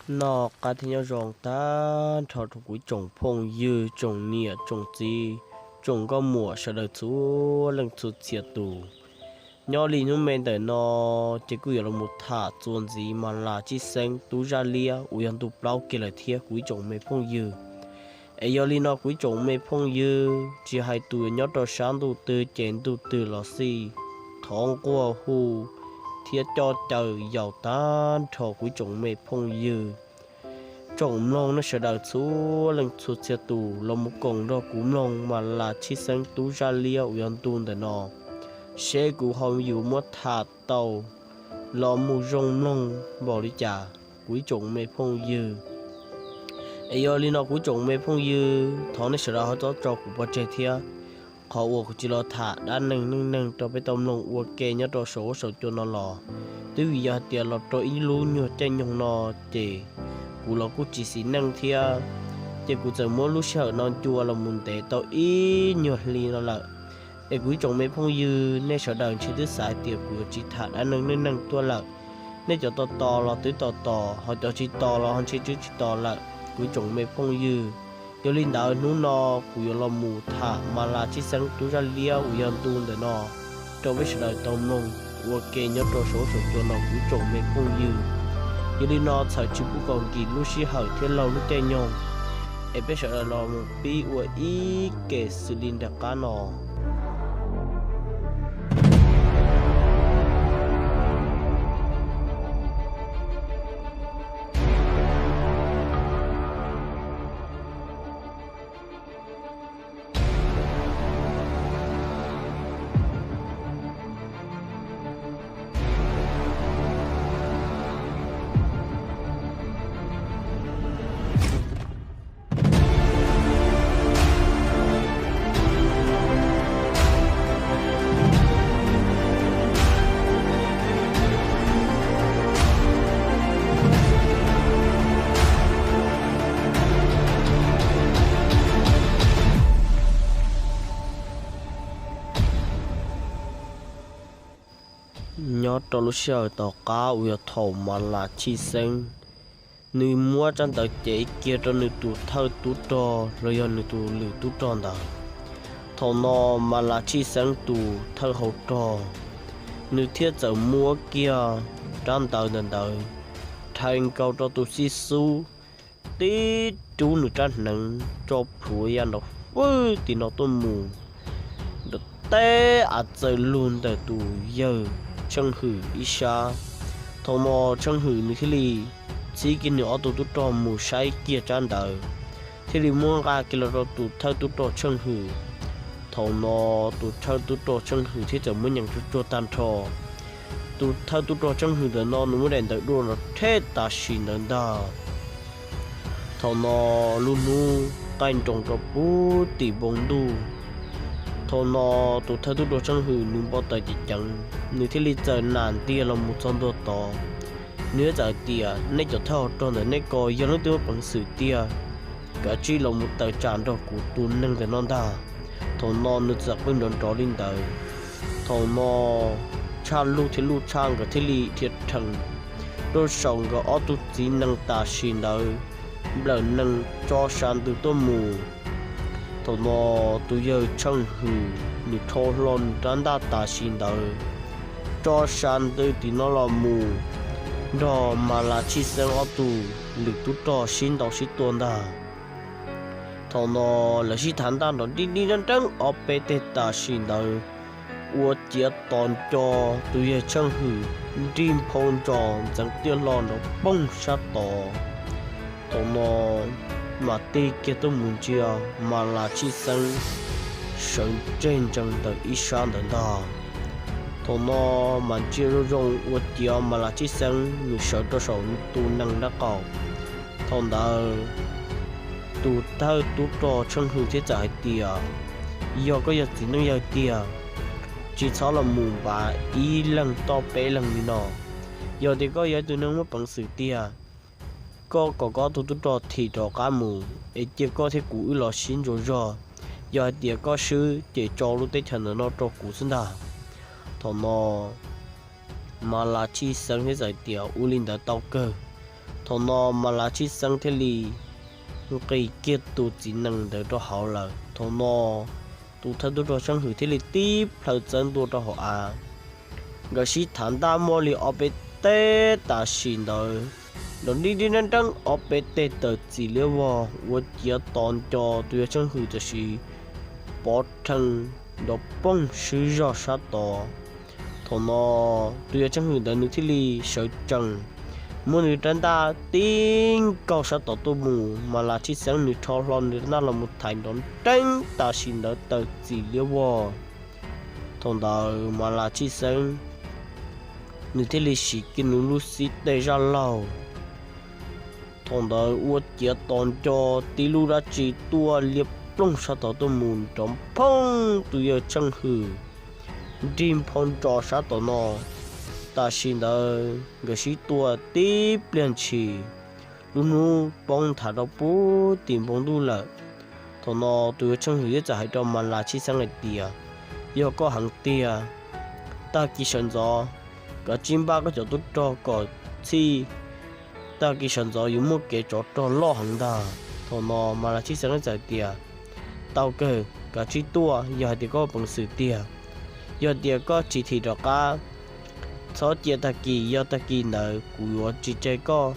Noj qab thiab nyob zoo tag nrho rau kuv ib tsoom phooj ywg, tsoom niam tsoom txiv, tsoom nkauj muam sawv daws txhua leej txhua txhia tus. Nyob li hnub me ntawm no ces kuj yuav los mus tham txuas ntxiv Mas Las Tshij Xeeb tub Zaj Liab uas yog ntu plaub kiag lawm thiab kuv ib tsoom me phooj ywg. Es yog li no kuv ib tsoom me phooj ywg, tsis hais tus nyob rau sab ntuj twg ces ntuj twg los xij, thov nquag hu thiab coj caw yaus tag nrho kuv ib tsoom me phooj ywg, tsoom mloog nej sawv daws txhua leej txhua txhia tus los mus koom nrog kuv mloog Mas Las Tshij Xeeb tub Zaj Liab uas yog ntu ntawm no, seb kuv ho yuav muab tham tau los mus zoo mloog npaum li cas kuv ib tsoom me phooj ywg. Es yog li no kuv ib tsoom me phooj ywg, thov nej sawv daws ho txhob tso kuv pov tseg thiab. Qhov uas kuv tsis los tham dab neeg neej neeg rau peb tau mloog ua ke nyob rau saum huab saum cua no los twb vim yog hais tias los rau ib lub nyuag caij nyoog no ces kuv los kuj tsis xis neej thiab, ces kuv txawm muab lub sij hawm no ncua los mus ntev tau ib nyuag hli no lawm. Es kuv ib tsoom me phooj ywg, nej sawv daws ntshe twb xav hais tias kuv yuav tsis tham dab neeg neej neeg tuaj lawm. Nej cov tos tos los twb tos tos, ho cov tsis tos los ho ntshe twb tsis tos lawm kuv ib tsoom me phooj ywg. Yog li ntawd hnub no kuv yuav los mus tham Mas Las Tshij Xeeb tub Zaj Liab uas yog ntu ntawm no rau peb sawv daws tau mloog ua ke nyob rau saum huab saum cua no kuv ib tsoom me phooj ywg. Yog li no txhawm tsis pub kom nkim lub sij hawm thiab laug lub caij nyoog, es peb sawv daws los mus pib ua ib ke xws li nram qab no. Nyob rau lub sij hawm tom qab uas yog thaum Mas Las Tshij Xeeb nws muab rab ntawd cev kiag rau nws tus thawj tub rog los yog nws tus lwm tub rog ntawd. Thaum no Mas Las Tshij Xeeb tus thawj hau rog nws thiaj txawm muab kiag rab ntawd ntawd ntawd rhais nkaus rau tus xib xub, tib rub nws rab hneev tso plhuav ya nrov fwj tim no tuaj mus nrov teb av txawm lug ntawm tus yawg Tsheej Hwm ib sab. Thaum no Tsheej Hwm nws thiaj li txib kiag nws ob tug tub rog mus saib kiag rab ntawd, thiaj li muab nqa kiag los rau tus thawj tub rog Tsheej Hwm. Thaum no tus thawj tub rog Tsheej Hwm thiaj txawm muab nyeem tsuag tsuag tag nrho. Tus thawj tub rog Tsheej Hwm ntawm no nws muab daim ntawv dua nrov rheb tam sim ntawd ntag. Thaum no lub hnub qaij nroos rau puag tim npoo ntuj. Thaum no tus thawj tub rog Tsheej Hwm nws npau taws ceev ceev, nws thiaj li txawm nam ntiag los mus txog ntua tod. Nws thiaj txawm hais tias, nej cov thawj hau rog ntawm nej ko yog leej twg muaj peev xwm tiag, kav tsij los mus tawm tsam nrog kuv tus neeg ntawm no ntag. Thaum no nws txawm qw nrov nrov li ntawd. Thaum no Tshaj Luj thiab Luj Tshaj nkawd thiaj li dhia rhees rau saum nkawd ob tug txiv nees tam sim ntawd nplawm nees tso sa ntws tuaj mus. Thaum no tus yawg Tsheej Hwm nws rho hlo nws rab ntaj tam sim ntawd tso sa ntws tim no los mus nrog Mas Las Tshij Xeeb ob tug lwm tub rog sib ntaus sib tua ntag. Thaum no lawv sib thav ntaj nrov nrib nrib nreeb nreeb ob peb teg tam sim ntawd, ua ciav tos nco tus yawg Tsheej Hwm nrig nphau ntsos ntxeev tiaj hlo nrov poog sab tod. Thaum no mas tig kiag tuaj mus ntsia Mas Las Tshij Xeeb sawv ntseg ntsees ntawm ib sab ntawd ntag. Thaum no mas ntsia zoo zoo ua ciav Mas Las Tshij Xeeb nws sawv rau saum tus nees nraub qaum. Thaum ntawd tus thawj tub rog Tsheej Hwm thiaj txawm hais tias, yog koj yog txiv neej yawg tiag, tsis txhob los mus npav ib leeg toj peb leeg li no. Yog tias koj yog ib tug neeg muaj peev xwm tiag, koj kom koj ob tug tub rog thim rov qab mus es cia koj thiab kuv wb los sib ntsuas zog, yog hais tias koj swb ces tso lub teb chaws ntawm no rau kuv xwb ntag. Thaum no Mas Las Tshij Xeeb thiaj txawm hais tias, ua li ntawd tau kawg. Thaum no Mas Lav Tshib Xeeb thiaj li nqis kiag tus txiv nees ntawd rau hauv lawm. Thaum no tus thawj tub rog Tsheej Hwm thiaj li tib plhaw txawb ntua rau hauv av. Nkawd sib thav ntaj muaj li ob peb teg tam sim ntawd, nrov nrib nrib nreeb nreeb ob peb teg tawm txim liab vog ua ciav tos nco tus yawg Tsheej Hwm tam sim pov rhees nrov poog swb zog sab tod. Thaum no tus yawg Tsheej Hwm ntawd nws thiaj li sawv tsees, muab nws rab ntaj tib nkaug sab tod tuaj mus. Mas Lav Tshib Xeeb nws rho hlo nws rab ntaj los mus thaiv nrov nreeb tam sim ntawd tawm txim liab vog. Thaum ntawd Mas Lav Tshib Xeeb nws thiaj li siv kiag nws lub xib teg zaj laug. Thaum ntawd ua ciav tos nco tib lub dab tsi tuaj liab ploog sab tod tuaj mus nrov phoog tus yawg Tsheej Hwm nrig nphau ntsos sab tod no. Tam sim ntawd nkawd sib tua tib pliag ntshis, lub hnub poob nthav rau puag tim npoo ntuj lawm. Thaum no tus yawg Tsheej Hwm thiaj txawm hais rau Mas Lav Tshib Xeeb hais tias, yog koj heev tiag, tag kis sawv ntxov kav tsij npaj koj cov tub rog kom txhij, tag kis sawv ntxov yuav muaj kev tsov rog loj heev ntag. Thaum no Mas Lav Tshib Xeeb txawm hais tias, tau kawg, kav tsij tuaj, yog hais tias koj peev xwm tiag. Yog tias koj tsis thim rov qab, txhob cia tag kis, yog tag kis ntawd kuv yuav tsis tseg koj.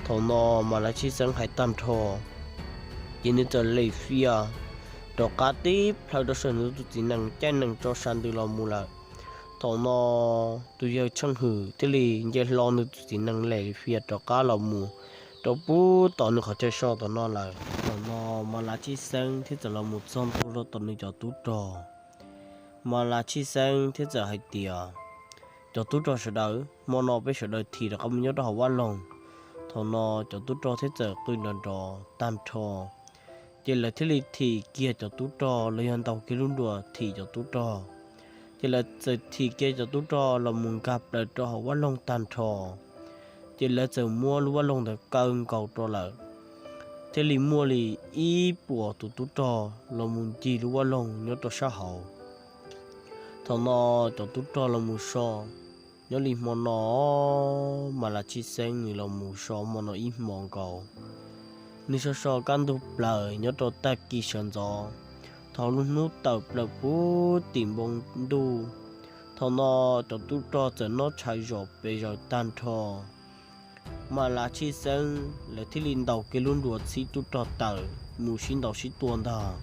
Thaum no Mas Lav Tshib Xeeb hais tag nrho, ces nws txawm lem fias rov qab tib plhaw rau saum nws tus txiv nees caij nees tso sa ntws los mus lawm. Thaum no tus yawg Tsheej Hwm thiaj li nce hlo nws tus txiv nees lem fias rov qab los mus rau puag tom nws qhov chaw so tom no lawm. Thaum no Mas Lav Tshib Xeeb thiaj txawm los mus txog ntua rau tom nws cov tub rog. Mas Lav Tshib Xeeb thiaj txawm hais tias, cov tub rog sawv daws, hmo no peb sawv daws thim rov qab mus nyob rau hauv vaj loog. Thaum no cov tub rog thiaj txawm qw nrov nrov tag nrho, ces lawv thiaj li thim kiag cov tub rog los yog ntaus kiag lub nruas thim cov tub rog. Ces lawv txawm thim kiag cov tub rog los mus nkag plaws rau hauv vaj loog tag nrho. Ces lawv txawm muab lub vaj loog ntawd kaw nkaus rau lawm, thiaj li muaj li ib puas tus tub rog los mus ncig lub vaj loog nyob rau sab hauv. Thaum no cov tub rog los mus so, nyob li hmo no Mas Lav Tshib Xeeb nws los mus so hmo no ib hmo nkaus. Nws so so kaj ntug plaws nyob rau tag kis sawv ntxov, thaum lub hnub tawm plaws puag tim npoo ntuj. Thaum no cov tub rog txawm noj tshais zom pes zaws tag nrho. Mas Lav Tshib Xeeb lawv thiaj li ntaus kiag lub nruas txhib tub rog tawm mus sib ntaus sib tua ntag.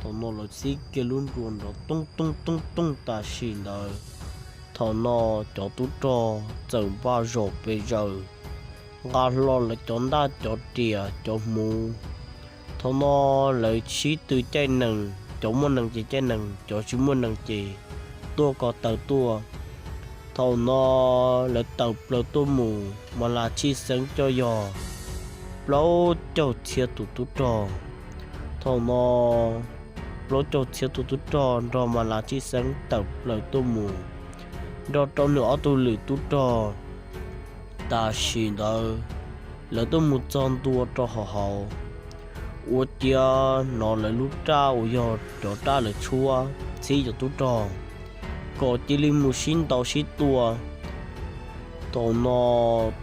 Thaum no lawv txhib kiag lub nruas nrov tooj tooj tooj tooj tam sim ntawd, thaum no cov tub rog txawm npaj zom pes zaws, nqa hlo lawv cov ntaj cov riam cov hmuv. Thaum no lawv sib tw caij nees, cov muaj nees ces caij nees, cov tsis muaj nees ces tuaj ko taw tuaj. Thaum no lawv tawm plaws tuaj mus, Mas Lav Tshib Xeeb coj yog plaub caug txhiab tus tub rog. Thaum no plaub caug txhiab tus tub rog nrog Mas Lav Tshib Xeeb tawm plaws tuaj mus nrog rau nws ob tug lwm tub rog. Tam sim ntawd lawv tuaj mus txog ntua rau hauv hauv, ua ciav hnov lawv lub raj uas yog cov raj lawv tshuab txhib cov tub rog kom cia li mus sib ntaus sib tua. Thaum no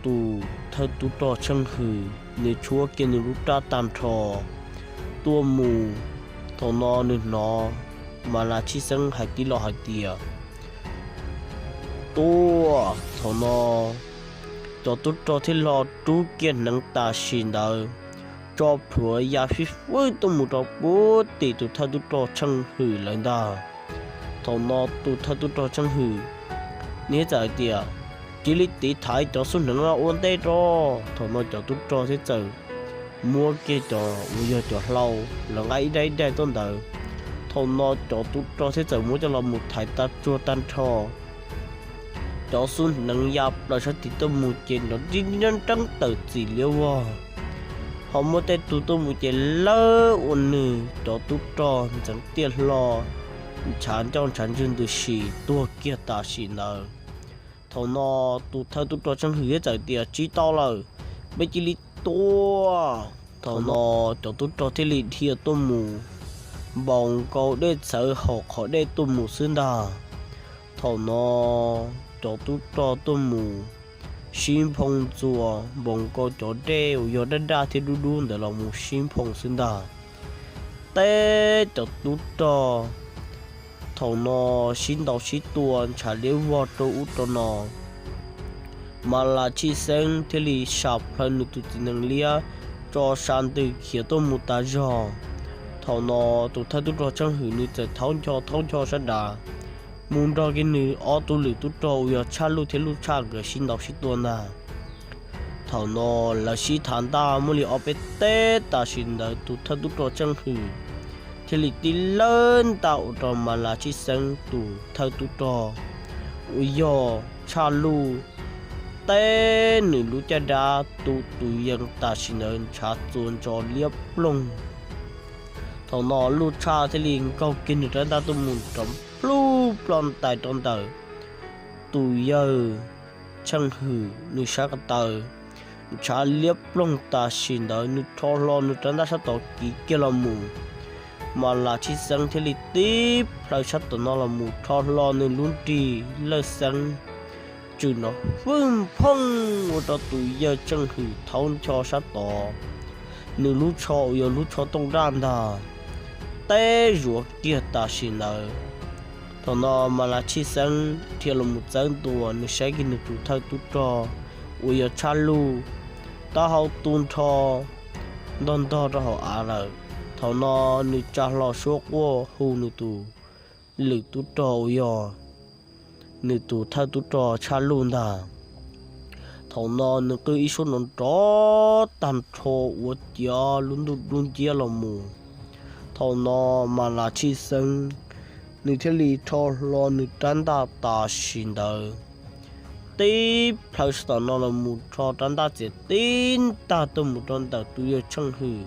tus thawj tub rog Tsheej Hwm nws tshuab kiag nws lub raj tag nrho tuaj mus. Thaum no nws hnov Mas Lav Tshib Xeeb hais tib lo hais tias, tuaj. Thaum no cov tub rog thiaj lo rub kiag hneev tam sim ntawd tso plhuav ya fij fwb tuaj mus rau puag tim tus thawj tub rog Tsheej Hwm lawv ntag. Thaum no tus thawj tub rog Tsheej Hwm nws thiaj txawm hais tias, cia li tiv thaiv cov xub hneev no ua ntej rau. Thaum no cov tub rog thiaj txawm muab kiag cov uas yog cov hlau lawv nqa ib daim ib daim tuaj ntawd. Thaum no cov tub rog thiaj txawm muab coj los mus thaiv tag tsuag tag nrho. Cov xub hneev ya plaws sab tid tuaj mus ces nrov nrib nrib nreeb nreeb tawm txim liab vog. Ho muaj tej tug tuaj mus ces lawv ua nws cov tub rog ntxeev tiaj hlo, ntshav ncauj ntshav ntswg ntws si tuag kiag tam sim ntawd. Thaum no tus thawj tub rog Tsheej Hwm thiaj txawm tias, tsis tau lawm, peb cia li tua. Thaum no cov tub rog thiaj li dhia tuaj mus, npaum nkaus dej txhawv hauv qhov dej tuaj mus xwb ntag. Thaum no cov tub rog tuaj mus, sib nphoo ntxuas npaum nkaus cov dej uas yog daj daj thiab dub dub ntawd los mus sib nphoo xwb ntag. Teb cov tub rog thaum no sib ntaus sib tua ntshav liab vog rau ub rau no. Mas Las Tshij Xeeb thiaj li sam plhaw nws tus txiv nees liab tso sa ntws khiav tuaj mus tas zog. Thaum no tus thawj tub rog Tsheej Hwm nws txawm thaub ncho thaub ncho sab dav mus nrog kiag nws ob tug lwm tub rog uas yog Tshaj Luj thiab Luj Tshaj nkawd sib ntaus sib tua ntag. Thaum no lawv sib tham ntaj muaj li ob peb teb tam sim ntawd tus thawj tub rog Tsheej Hwm thiaj li tib lawb ntaj ua rau Mas Las Tshij Xeeb tus thawj tub rog uas yog Tshaj Luj teb nws lub caj dab tu tus yees tam sim ntawd ntshav txuas ntsos liab ploog. Thaum no Luj Tshaj thiaj li nkaug kiag nws rab ntaj tuaj mus rov pluj ploj ntais rau ntawm tus yawg Tsheej Hwm nws sab ko taw. Ntshav liab ploog tam sim ntawd nws rho hlo nws rab ntaj sab tod kiv kiag los mus. Mas Las Tshij Xeeb thiaj li tib plhaw sab tom no los mus rho hlo nws lub nrig lawj xeeb tswm nrov fwj nphooj ua rau tus yawg Tsheej Hwm thaub ncho sab tod. Nws lub tsho uas yog lub tsho tooj daj ntag teb zuav kiag tam sim ntawd. Thaum no Mas Las Tshij Xeeb dhia los mus txawb ntua nws saib kiag nws tus thawj tub rog uas yog Tshaj Luj taub hau tu nrho ntog ntog rau hauv av lawm. Thaum no nws tsa hlo suab quaj hu nws tus lwm tub rog uas yog nws tus thawj tub rog Tshaj Luj ntag. Thaum no nws qw ib suab nrov nrov tag nrho uas ciav lub ntuj dub nciab los mus. Thaum no Mas Las Tshij Xeeb nws thiaj li rho hlo nws rab ntaj tam sim ntawd tib plhaw sab tom no los mus rho rab ntaj txiav tib ntag tuaj mus rau ntawm tus yawg Tsheej Hwm.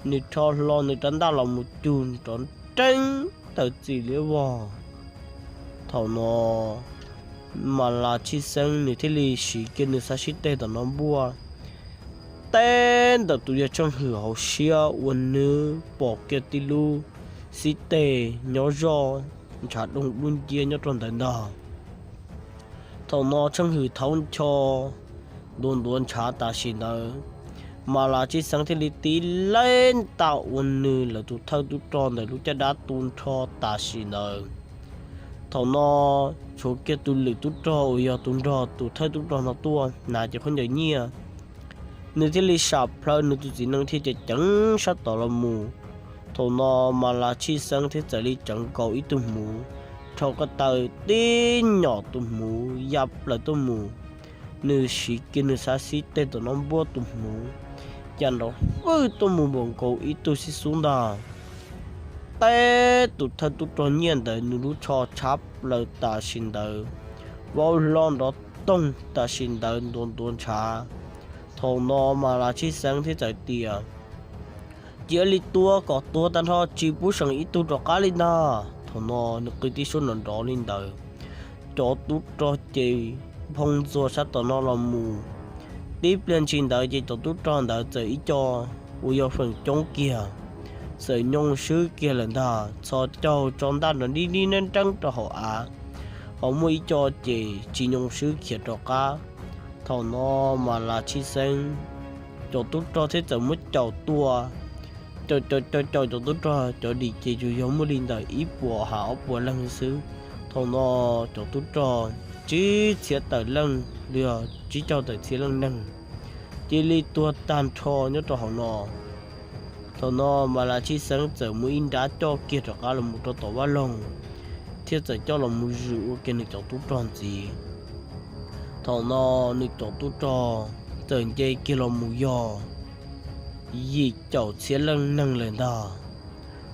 Nws rho hlo nws rab ntaj los mus cug nrov nreeb tawm txim liab vog. Thaum no Mas Las Tshij Xeeb nws thiaj li siv kiag nws xab xib teg tom no npuaj teb ntawm tus yawg Tsheej Hwm hauv siab uas nws pom kiag tib lub xib teg nyob zoj ntshav doo dub nciab nyob rau ntawd ntag. Thaum no Tsheej Hwm thaub ncho ntuav ntuav ntshav tam sim ntawd, Mas Las Tshij Xeeb thiaj li tib lawb ntaj ua nws lawv tus thawj tub rog ntawm lub caj dab tu nrho tam sim ntawd. Thaum no tshuav kiag tus lwm tub rog uas yog tus nrog tus thawj tub rog no tuaj hnav cov khaub ncaws nyiaj, nws thiaj li sam plhaw nws tus txiv nees thiaj ceev ceev sab tod los mus. Thaum no Mas Las Tshij Xeeb thiaj txawm li tseev nkaus ib tug hmuv, rhau ko taw tib nyom tus hmuv ya plaws tuaj mus. Nws siv kiag nws xab xib teg tom no npuaj tus hmuv, cas nrov fwj tuaj mus npaum nkaus ib tug xib xub ntag. Teb tus thawj tub rog nyiaj ntawd nws lub tsho tshab plaws tam sim ntawd, vau hlo nrov toog tam sim ntawd ntuav ntuav ntshav. Thaum no Mas Las Tshij Xeeb thiaj txawm tias, cia li tua kom tuag tag nrho tsis pub seem ib tug rov qab li ntag. Thaum no nws qw tib suab nrov nrov li ntawd, cov tub rog ces nphoo ntxuag sab tom no los mus. Tib pliag ntshis ntawd ces cov tub rog ntawd txawm ib co uas yog feem coob kiag txawm nyoo swb kiag lawm ntag, txhos caug tso ntaj nrov nrib nrib nreeb nreeb rau hauv av, ho muaj ib co ces tsis nyoo swb khiav rov qab. Thaum no Mas Las Tshij Xeeb cov tub rog thiaj txawm muab caum tua. Caum caum caum caum cov tub rog cov dim ces tsuas yog muaj li ntawm ib puas ha ob puas leej xwb. Thaum no cov tub rog tsib txhiab tawm leej los yog tsib caug tawm txhiab leej neeg cia li tuag tag nrho nyob rau hauv no. Thaum no Mas Las Tshij Xeeb txawm muab ib nrab coj kiag rov qab los mus rau tom vaj loog, thiaj txawm coj los mus zwm ua kiag nws cov tub rog ntxiv. Thaum no nws cov tub rog txawm nce kiag los mus yog yim caum txhiab leej neeg lawm ntag.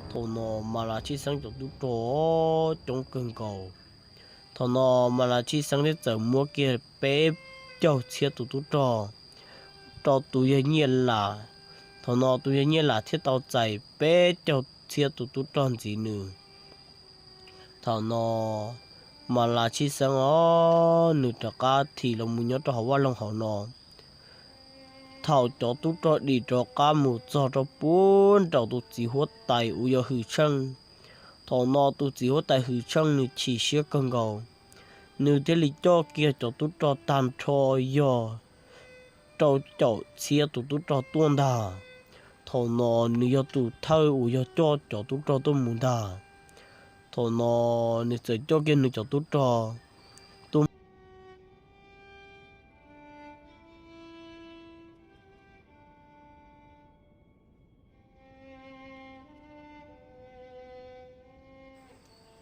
Thaum no Mas Las Tshij Xeeb cov tub rog coob kawg nkaus. Thaum no Mas Las Tshij Xeeb thiaj txawm muab kiag peb caug txhiab tus tub rog rau tus yawg Nyiaj Lam. Thaum no tus yawg Nyiaj Lam thiaj tau txais peb caug txhiab tus tub rog ntxiv nws. Thaum no Mas Las Tshij Xeeb os nws rov qab thim los mus nyob rau hauv vaj loog hauv no. Thaum cov tub rog dim rov qab mus txog rau puag nraum tus txiv huab tais uas yog Hwm Tsheej, thaum no tus txiv huab tais Hwm Tsheej nws chim siab kawg nkaus. Nws thiaj li coj kiag cov tub rog tag nrho yog rau caum txhiab tus tub rog tuaj ntag. Thaum no nws yog tus thawj uas yog coj cov tub rog tuaj mus ntag. Thaum no nws txawm coj kiag nws cov tub rog tuaj.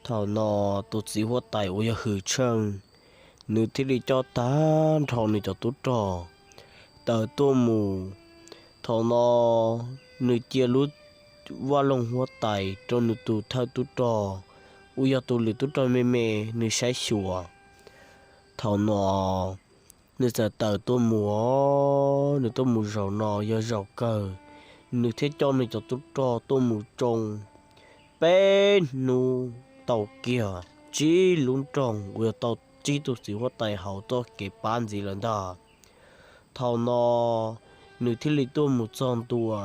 Thaum no tus txiv huab tais uas yog Hwm Tsheej, nws thiaj li coj tag nrho nws cov tub rog tawm tuaj mus. Thaum no nws cia lub vaj loog huab tais rau nws tus thawj tub rog uas yog tus lwm tub rog me me nws saib xyuas. Thaum no nws txawm tawm tuaj mus, nws tuaj mus zaum no yog zaum kawg, nws thiaj coj nws cov tub rog tuaj mus tsoo peb hnub tau kiag tsib lub nroog uas yog tau tsib tug txiv huab tais hauv txoj kev pab ntxiv lawm ntag. Thaum no nws thiaj li tuaj mus txog ntua,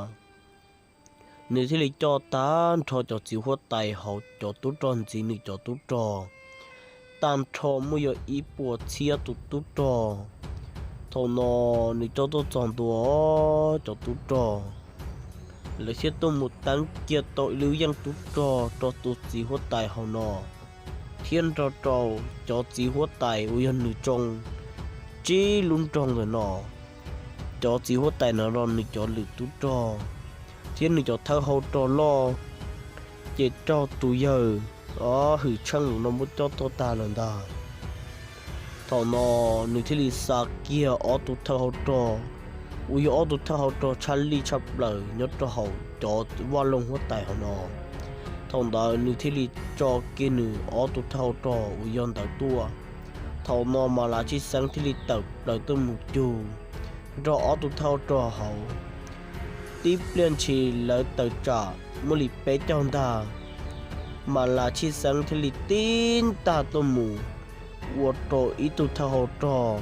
nws thiaj li coj tag nrho cov txiv huab tais hauv cov tub rog ntxiv nws cov tub rog tag nrho muaj yog ib puas txhiab tus tub rog. Thaum no nws coj tuaj txog ntua, cov tub rog lawv thiaj tuaj mus teeb kiag tau ib lub yeej tub rog rau tus txiv huab tais hauv no, thiab nrog rau cov txiv huab tais uas yog nws tsoo tsib lub nroog ntawm no, cov txiv huab tais no los nws cov lwm tub rog thiab nws cov thawj hau rog loj, ces raug tus yawg Hwm Tsheej no muab coj tuag tag lawm ntag. Thaum no nws thiaj li xa kiag ob tug thawj hau rog uas yog ob tug thawj hau rog tshaj lij tshaj plaws nyob rau hauv cov vaj loog huab tais hauv no. Thaum ntawd nws thiaj li tso kiag nws ob tug thawj hau rog uas yog ntawd tuaj. Thaum no Mas Las Tshij Xeeb thiaj li tawm plaws tuaj mus cug nrog ob tug thawj hau rog hauv. Tib pliag ntshis lawv tawm tsam muaj li peb caug ntag, Mas Las Tshij Xeeb thiaj li tib ntag tuaj mus ua rau ib tug thawj hau rog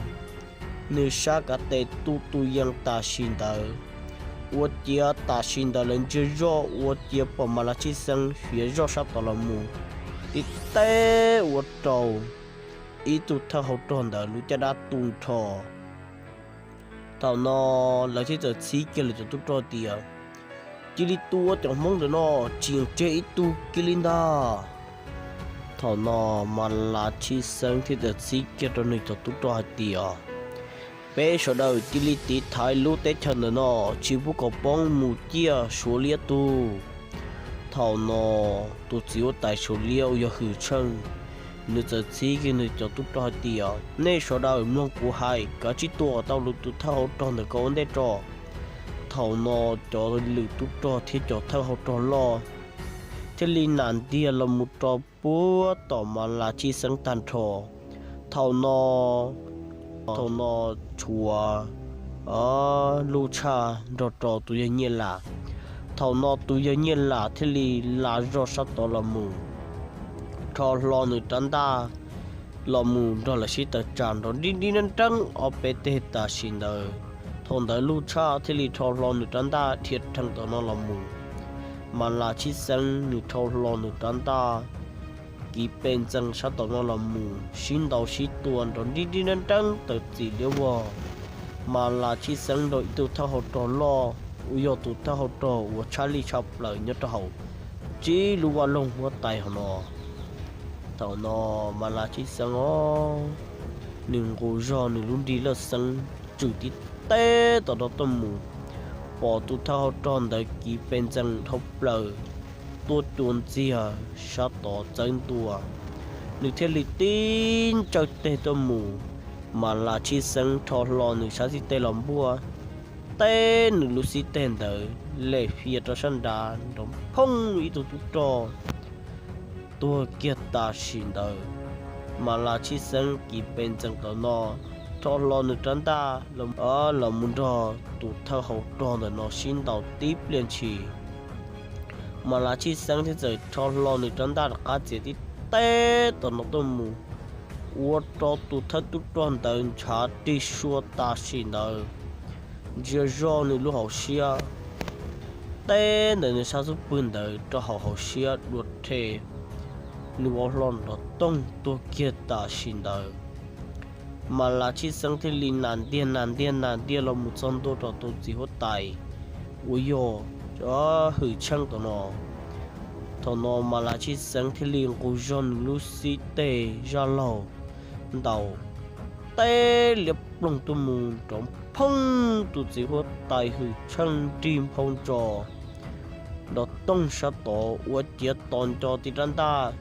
nws sab kav tes tu tu yees tam sim ntawd. Ua ciav tam sim ntawd lawv ntsia zoj ua ciav pom Mas Las Tshij Xeeb fiav zoj sab tod los mus, tib teb ua rau ib tug thawj hau rog ntawd lub caj dab tu nrho. Thaum no lawv thiaj txawm txhib kiag lawv cov tub rog tias, cia li tua cov Hmoob ntawm no tsis yeem tseg ib tug kiag li ntag. Thaum no Mas Las Tshij Xeeb thiaj txawm txhib kiag rau nws cov tub rog hais tias, peb sawv daws cia li tiv thaiv lub teb chaws ntawm no tsis pub kom poob mus ciaj Suav liab tug. Thaum no tus txiv huab tais Suav liab uas yog Hwm Tsheej, nws txawm txhib kiag nws cov tub rog hais tias, nej sawv daws mloog kuv hais, kav tsij tua kom tau lwm tus thawj hau rog ntawm ko ua ntej tso. Thaum no cov lwm tub rog thiab cov thawj hau rog loj thiaj li nam ntiag los mus rau puag tom Mas Las Tshij Xeeb tag nrho. Thaum no, thaum no tshuav Lub Tshaj nrog rau tus yawg Nyiaj Lam. Thaum no tus yawg Nyiaj Lam thiaj li la zog sab tod los mus, rho hlo nws rab ntaj los mus nrog lawv sib tawm tsam nrov nrib nrib nreeb nreeb ob peb teg tam sim ntawd. Thaum ntawd Lub Tshaj thiaj li rho hlo nws rab ntaj dhia rhees tom no los mus. Mas Las Tshij Xeeb nws rho hlo nws rab ntaj kiv pes ntxees sab tom no los mus sib ntaus sib tua nrov nrib nrib nreeb nreeb tawm txim liab vog. Mas Las Tshij Xeeb nrog ib tug thawj hau rog loj uas yog tus thawj hau rog uas tshaj lij tshaj plaws nyob rau hauv tsib lub vaj loog huab tais hauv no. Thaum no Mas Las Tshij Xeeb os, nws nqus zog nws lub nrig laj xeeb tswm tib teb tom no tuaj mus, pom tus thawj hau rog ntawd kiv pes ntxees dhau plaws tuaj cua ntxiag sab tod txawb ntua. Nws thiaj li tib ntsawj teg tuaj mus, Mas Las Tshij Xeeb rho hlo nws sab xib teg los npuaj teb nws lub xib teg ntawd lem fia rau sab nrad nrov phooj ib tug tub rog tuag kiag tam sim ntawd. Mas Las Tshij Xeeb kiv pes ntxees tom no, rho hlo nws rab ntaj los mus nrog tus thawj hau rog ntawm no sib ntaus tib pliag ntshis. Mas Las Tshij Xeeb thiaj txawm rho hlo nws rab ntaj rov qab txiav tib teb tom no tuaj mus, ua rau tus thawj tub rog ntawd ntshav rig sua tam sim ntawd. Ntsia zog nws lub hauv siab, teb ntawm nws sab xub pwg ntawd rau hauv hauv siab dua rhe. nws ua hlo nrov toog tuag kiag tam sim ntawd. Mas Las Tshij Xeeb thiaj li nas ntiag nas ntiag nas ntiag los mus txog ntua rau tus txiv huab tais uas yog Hwm Tsheej tom no. Thaum no Mas Las Tshij Xeeb thiaj li nqus zog nws lub xib teg zaj laug ntaus teb liab ploog tuaj mus rau phoob tus txiv huab tais Hwm Tsheej nrig nphau ntsos nrov toog sab tod ua ciav tos nco ti rab ntaj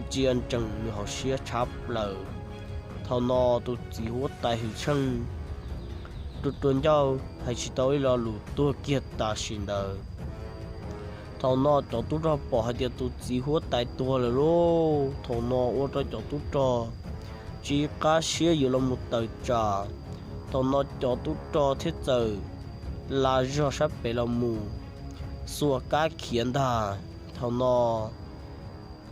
ntsia ntsees nws hauv siab tshab plaws. Thaum no tus txiv huab tais Hwm Tsheej rua rua ncauj hais tsis tau ib lo lus tuag kiag tam sim ntawd. Thaum no cov tub rog pom hais tias tus txiv huab tais tuag lawm lauj, thaum no ua rau cov tub rog tsis qab siab yuav los mus tawm tsam. Thaum no cov tub rog thiaj txawm la zog sab pem los mus xuas kab khiav ntag. Thaum no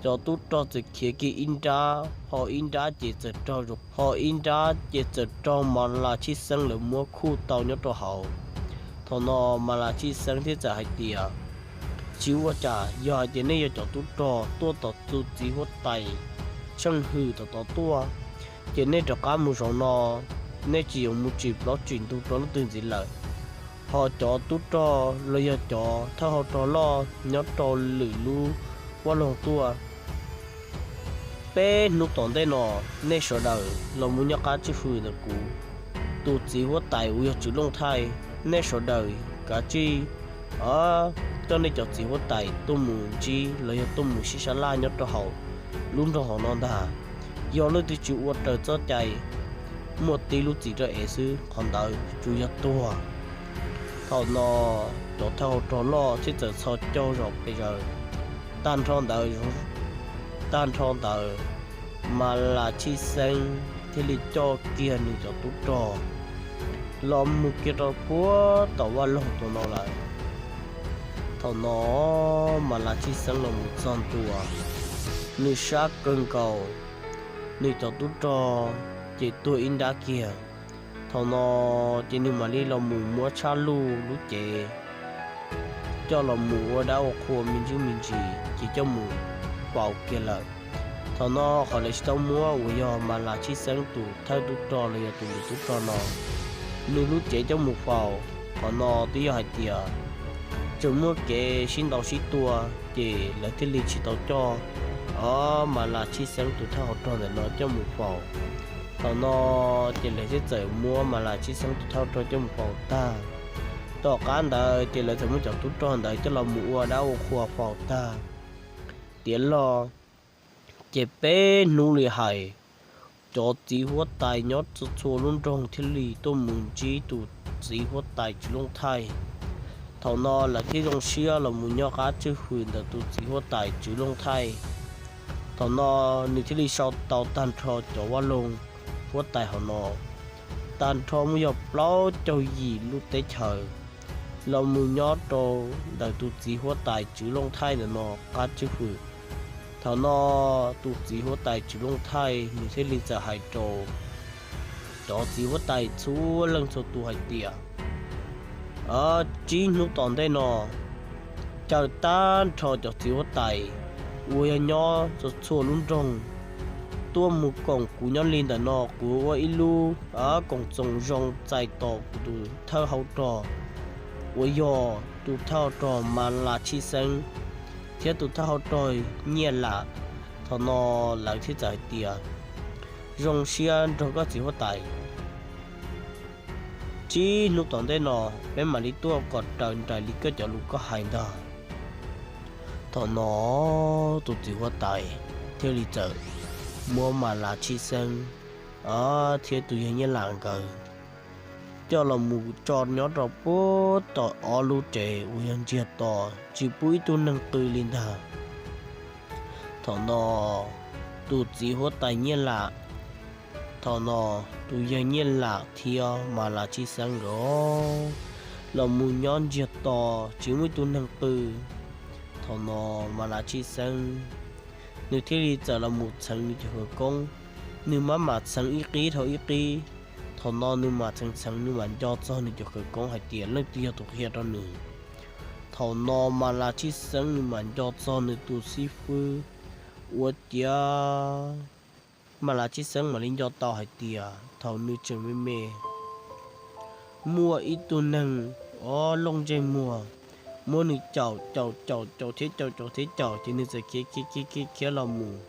cov tub rog txawm khiav kiag ib nrab, ho ib nrab ces txawm raug, ho ib nrab ces txawm raug Mas Las Tshij Xeeb lawv muab khuj tau nyob rau hauv. Thaum no Mas Las Tshij Xeeb thiaj txawm hais tias, tsis ua cas, yog hais tias nej yog cov tub rog tuaj tom tus txiv huab tais Tsheej Hwm tom tod tuaj, ces nej rov qab mus zaum no, nej tsis yuav mus tsim plaub tsim ntug rau leej twg ntxiv lawm. Ho cov tub rog los yog cov thawj hau rog loj nyob rau lwm lub vaj loog tuaj, peb hnub tom ntej no nej sawv daws los mus nyob qab tswj hwm ntawm kuv, tus txiv huab tais uas yog Tswv Looj Thaij, nej sawv daws kav tsij coj nej cov txiv huab tais tuaj mus ntsib los yog tuaj mus sib sab laj nyob rau hauv lub nroog hauv no ntag. Yog leej twg tsis ua raws txoj cai, muaj tib lub txim rau ev xwb, qhov ntawd tsuas yog tuag. Thaum no cov thawj hau rog loj thiaj txawm txhos caug zom pes zaws. Tag nrho ntawd, tag nrho ntawd, Mas Las Tshij Xeeb thiaj li coj kiag nws cov tub rog los mus kiag rau puag tom vaj loog tom no lawm. Thaum no Mas Las Tshij Xeeb los mus txog ntua, nws sab kawg nkaus, nws cov tub rog ces tuag ib nrab kiag. Thaum no ces nws mam li los mus muab tshaj luj lub cev coj los mus ua dab ua qhua me ntsis me ntsis ces coj mus faus kiag lawm. Thaum no qhov lawv tsis tau muab uas yog Mas Las Tshij Xeeb tus thawj tub rog los yog tus lwm tub rog no nws lub cev coj mus faus, qhov no twb yog hais tias tseem muaj kev sib ntaus sib tua, ces lawv thiaj li tsis tau coj Mas Las Tshij Xeeb tus thawj hau rog ntawm no coj mus faus. Thaum no ces lawv thiaj txawm muab Mas Las Tshij Xeeb tus thawj hau rog coj mus faus tag. Tom qab ntawd ces lawv txawm muab cov tub rog ntawd coj los mus ua dab ua qhua faus tag tiav log. Ces peb hnub li hais, cov txiv huab tais nyob txhua txhua lub nroog thiaj li tuaj mus ntsib tus txiv huab tais Tswv Looj Thaij. Thaum no lawv thiaj zoo siab los mus nyob qab tswj hwm ntawm tus txiv huab tais Tswv Looj Thaij. Thaum no nws thiaj li sau tau tag nrho cov vaj loog huab tais hauv no, tag nrho muaj yog plaub caug yim lub teb chaws los mus nyob rau ntawm tus txiv huab tais Tswv Looj Thaij ntawm no qab tswj hwm. Thaum no tus txiv huab tais Tswv Looj Thaij nws thiaj li txawm hais rau cov txiv huab tais txhua leej txhua tus hais tias, tsib hnub tom ntej no, caw tag nrho cov txiv huab tais uas yog nyob txhua txhua lub nroog tuaj mus koom kuv nyob li ntawm no, kuv ua ib lub koom txoos zoo txais tos kuv tus thawj hau rog uas yog tus thawj hau rog Mas Las Tshij Xeeb thiab tus thawj hau rog Nyiaj Lam. Thaum no lawv thiaj txawm hais tias, zoo siab nrog koj txiv huab tais, tsib hnub tom ntej no peb mam li tuaj kom raws nraim li koj cov lus koj hais ntag. Thaum no tus txiv huab tais thiaj li txawm muab Mas Las Tshij Xeeb thiab tus yawg Nyiaj Lam nkawd coj los mus tso nyob rau puag tom ob lub tsev uas yog ntsiag to, tsis pub ib tug neeg qw li ntag. Thaum no tus txiv huab tais Nyiaj Lam, thaum no tus yawg Nyiaj Lam thiab Mas Las Tshij Xeeb nkawd los mus nyob ntsiag to, tsis muaj ib tug neeg qw. Thaum no Mas Las Tshij Xeeb nws thiaj li txawm los mus txheev nws cov khawv koob. Nws maj mam txheev ib qib dhau ib qib. Thaum no nws mam txheev txheev nws mam nco txog nws cov khawv koob hais tias leej twg yog tus qhia rau nws. Thaum no Mas Las Tshij Xeeb nws mam nco txog nws tus xib fwb Ua ciav Mas Las Tshij Xeeb mam li nco tau hais tias thaum nws tseem me me, muaj ib tug neeg o looj ntsej muag muab nws caum caum caum caum thiab caum caum thiab caum, ces nws txawm khiav khiav khiav khiav khiav los mus.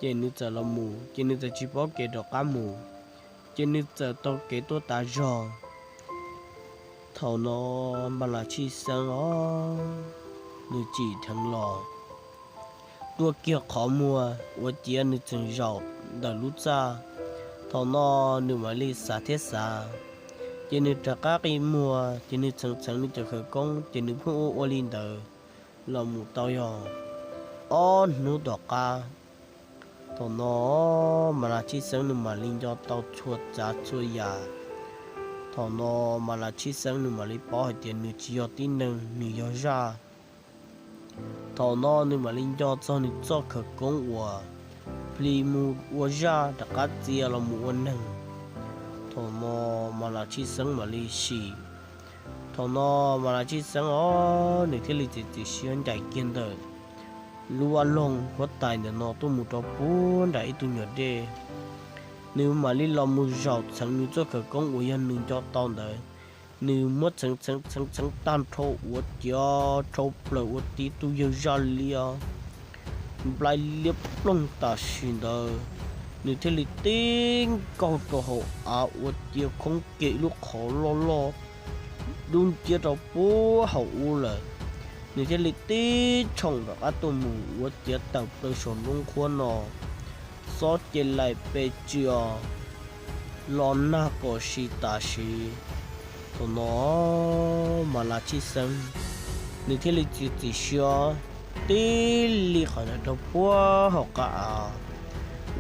Ces nws txawm los mus ces nws txawm tsis paub kev rov qab mus, ces nws txawm taug kev tuaj tas zog. Thaum no Mas Las Tshij Xeeb os, nws tsim dheev los tuaj kiag qhov muag ua ciav nws txeem zaum ntawm lub txaj. Thaum no nws mam li xav thiab xav, ces nws rov qab qi muag ces nws txheev txheev nws cov khawv koob ces nws pheej ua ua li ntawd los mus tau yog ob hnub tom qab. Thaum no Mas Las Tshij Xeeb nws mam li nco tau txhua tsav txhua yam. Thaum no Mas Las Tshij Xeeb nws mam li paub hais tias nws tsis yog tib neeg, nws yog zaj. Thaum no nws mam li nco txog nws txoj khawv koob uas plis mus ua zaj rov qab txia los mus ua neeg. Thaum no Mas Las Tshij Xeeb mam li sim. Thaum no Mas Las Tshij Xeeb os, nws thiaj li txiav txim siab ncaim kiag ntawm lub vaj loog huab tais ntawm no tuaj mus rau puag nram ib tug nyuag dej. Nws mam li los mus zaum txheev nws txoj khawv koob uas yog nws nco tau ntawd. Nws muab txheev txheev txheev txheev tag nrho ua ciav rhau plaws ua tib tug yawg zaj liab nplai liab ploog tam sim ntawd. Nws thiaj li tib nkaug rau hauv av ua ciav khoob kiag ib lub qhov loj loj dub nciab rau puag hauv ub lawm. Nws thiaj li tib tshoom rov qab tuaj mus ua ciav tawm plaws saum nruab nqhuab no, xob ce laim pes tsw os, los nag kom si tam sim. Thaum no Mas Las Tshij Xeeb nws thiaj li txiav txim siab tib li qhov ntawd rau puag hauv qab av.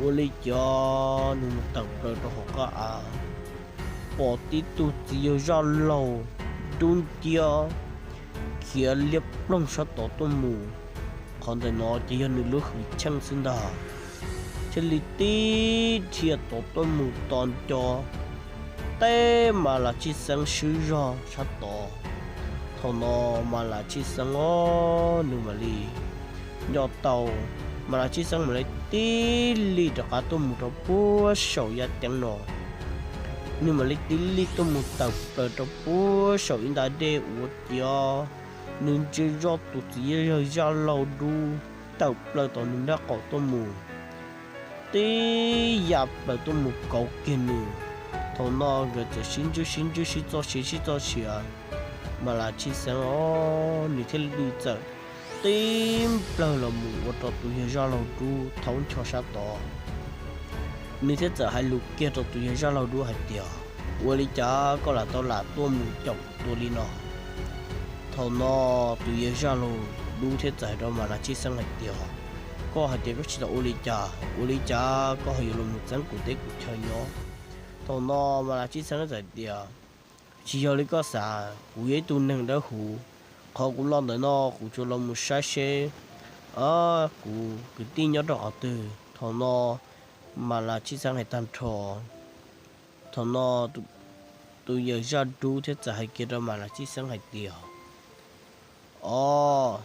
Ua li cas nws mus tawm plaws rau hauv qab av, pom tib tug txiv yawg zaj laug dub nciab khiav liab ploog sab tod tuaj mus. Qhov ntawm no ces yog nws lub hwm cheej xwb ntag. Thiaj li tib dhia tod tuaj mus tos nco teb Mas Las Tshij Xeeb swb zog sab tod. Thaum no Mas Las Tshij Xeeb os, nws mam li nco tau, Mas Las Tshij Xeeb mam li tib li rov qab tuaj mus rau puag saum yaj ceeb no. Nws mam li tib li tuaj mus tawm plaws rau puag saum ib nta dej ua ciav nws ntsia zoj tus txiv yawg zaj laug dub tawm plaws tom nws nraub qaum tuaj mus, tib ya plaws tuaj mus kauv kiag nws. Thaum no nkawd txawm sib ntsib sib ntsib sib txoj sia sib txoj sia. Mas Las Tshij Xeeb os, nws thiaj li txawm tib nplawg los mus ua rau tus yawg zaj laug dub thaub ncho sab tod. Nws thiaj txawm hais lus kiag rau tus yawg zaj laug dub hais tias, ua li cas koj lam tau lam tuaj mus caum tua li no? Thaum no tus yawg zaj laug dub thiaj txawm hais rau Mas Las Tshij Xeeb hais tias, koj hais tias koj tsis tau ua li cas, ua li cas koj ho yuav los mus txeeb kuv teb kuv chaw nyob? Thaum no Mas Las Tshij Xeeb txawm tias, tsis yog li koj xav, kuv yog ib tug neeg dawb huv. Qhov kuv los ntawm no kuv tsuas los mus saib seb kuv kwv tij nyob rau qhov twg. Thaum no Mas Las Tshij Xeeb hais tag nrho, thaum no tus yawg zaj dub thiaj txawm hais kiag rau Mas Las Tshij Xeeb hais tias, o,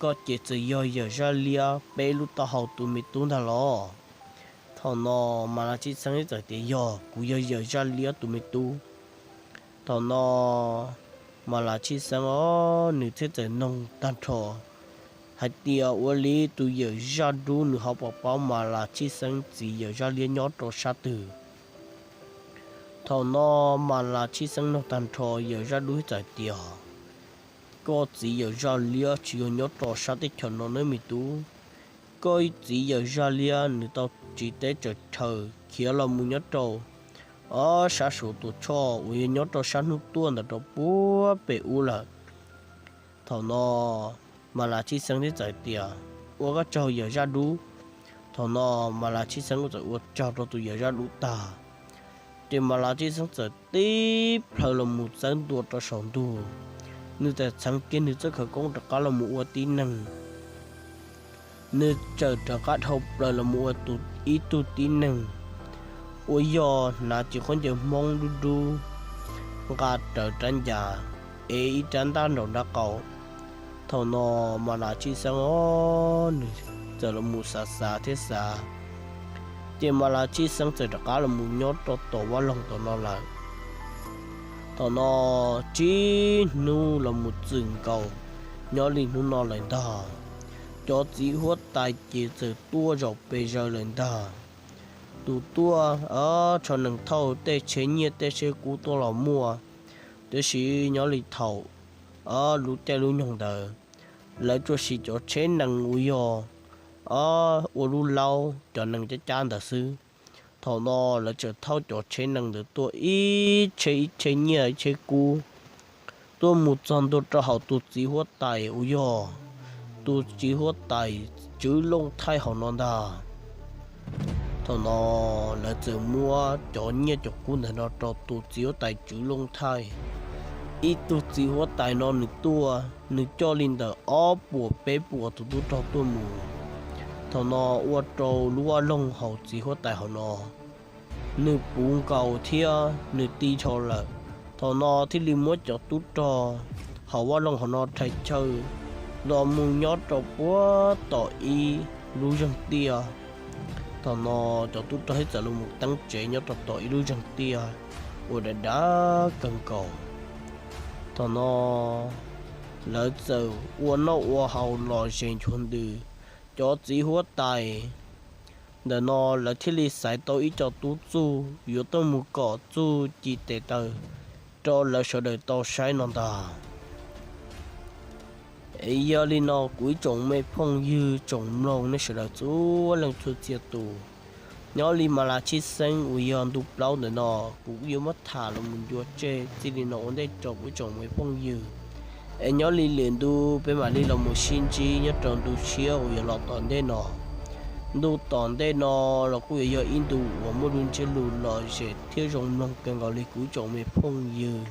koj ces txawm yog yawg zaj liab peb lub taub hau tus me tub ntag los? Thaum no Mas Las Tshij Xeeb thiaj txawm tias, yog, kuv yog yawg zaj liab tus me tub. Thaum no Mas Las Tshij Xeeb os, nws thiaj txawm noog tag nrho hais tias ua li tus yawg zaj dub nws ho puas paub Mas Las Tshij Xeeb txiv yawg zaj liab nyob rau sab twg. Thaum no Mas Las Tshij Xeeb noog tag nrho, yawg zaj dub thiaj txawm tias, koj txiv yawg zaj liab tsis yog nyob rau sab teb chaws no nawb me tub. Koj txiv yawg zaj liab nws tau tsiv teb tsaws chaw khiav los mus nyob rau o sab Suav Tuam Tshoj uas yog nyob rau sab hnub tuaj ntawm rau puag pem ub lawm. Thaum no Mas Las Tshij Xeeb thiaj txawm tias, ua koj tsaug yawg zaj dub. Thaum no Mas Las Tshij Xeeb kuj txawm ua tsaug rau tus yawg zaj dub tag, ces Mas Las Tshij Xeeb txawm tib plhaw los mus txawb ntua rau saum ntug. Nws txawm txheev kiag nws txoj khawv koob rov qab los mus ua tib neeg. Nws txawm rov qab dhau plaws los mus ua ib tug tib neeg uas yog hnav cev khaub ncaws Hmoob dub dub, nqa rawv rab ncas, ev ib rab ntaj nraum nraub qaum. Thaum no Mas Las Tshij Xeeb os, nws txawm los mus xav xav thiab xav, ces Mas Las Tshij Xeeb txawm rov qab los mus nyob rau tom vaj loog tom no lawm. Thaum no tsib hnub los mus txwm nkaus, nyob li hnub no lawm ntag, cov txiv huab tais ces txawm tuaj zaum pes zaws lawm ntag. Tus tuaj tshov nees thauj tej tsheb nyiaj tej tsheb kub tuaj los muaj, tiam sis nyob li thaum lub caij lub nyoog ntawd, lawv tsuas siv cov tsheb nees uas yog ua lub laub cov nees cab cab ntawd xwb. Thaum no lawv txawm thauj cov tsheb nees ntawd tuaj ib tsheb ib tsheb nyiaj ib tsheb kub, tuaj mus txog ntua rau hauv tus txiv huab tais uas yog tus txiv huab tais Tswv Looj Thaij hauv no ntag. Thaum no lawv txawm muab cov nyiaj cov kub ntawm no rau tus txiv huab tais Tswv Looj Thaij. Ib tug txiv huab tais no nws tuaj nws coj li ntawm ob puas peb puas tus tub rog tuaj mus. Thaum no ua rau lub vaj loog hauv txiv huab tais hauv no nws puv nkaus thiab nws ti dhau lawm. Thaum no thiaj li muab cov tub rog hauv vaj loog hauv no rhais chaw los mus nyob rau puag tom ib lub zeeg tiaj. Thaum no cov tub rog thiaj txawm los mus teeb tsev nyob rau tom ib lub zeeg tiaj uas dav dav kawg nkaus. Thaum no lawv txawm ua noj ua haus los zes nchuav ntws. Cov txiv huab tais ntawm no lawv thiaj li xaiv tau ib co tub txuj yuav tuaj mus kom txuj ci tes taw rau lawv sawv daws tau saib no ntag. Es yog li no kuv ib tsoom me phooj ywg tsoom mloog nej sawv daws txhua leej txhua txhia tus, nyob li Mas Las Tshij Xeeb uas yog ntu plaub ntawm no kuv yuav muab tham los mus ncua tseg txij li no ua ntej rau kuv ib tsoom me phooj ywg. Es nyob li lwm ntu peb mam li los mus sib ntsib nyob rau ntu tshiab uas yuav los tom ntej no. Ntu tom ntej no los kuj yuav yog ib ntu uas muaj lub ntsiab lus lom zem thiab zoo mloog kawg nkaus li kuv ib tsoom me phooj ywg.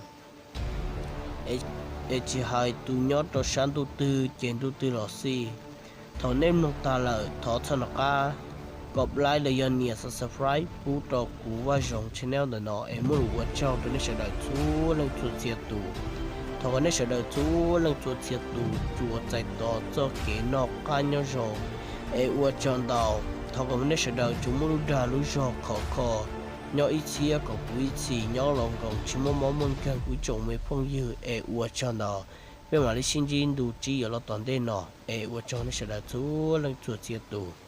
Es tsis hais tus nyob rau sab ntuj twg ces ntuj twg los xij, thaum nej mloog tag lawm thov txhob nco qab kom like los yog nias subscribe pub rau kuv Vaj Zoov channel ntawm no es muaj lus ua tsaug rau nej sawv daws txhua leej txhua txhia tus. Thov kom nej sawv daws txhua leej txhua txhia tus tsuas txais tos txoj kev noj qab nyob zoo, es ua tsaug ntau. Thov kom nej sawv daws tsuas muaj lub dag lub zog khov kho, nyob ib txhiab kom puv ib txhis, nyob los nkaus tsis muaj mob muaj nkeeg kuv ib tsoom me phooj ywg, es ua tsaug ntau. Peb mam li sib ntsib ntu tsib yuav los tom ntej no, es ua tsaug nej sawv daws txhua leej txhua txhia tus.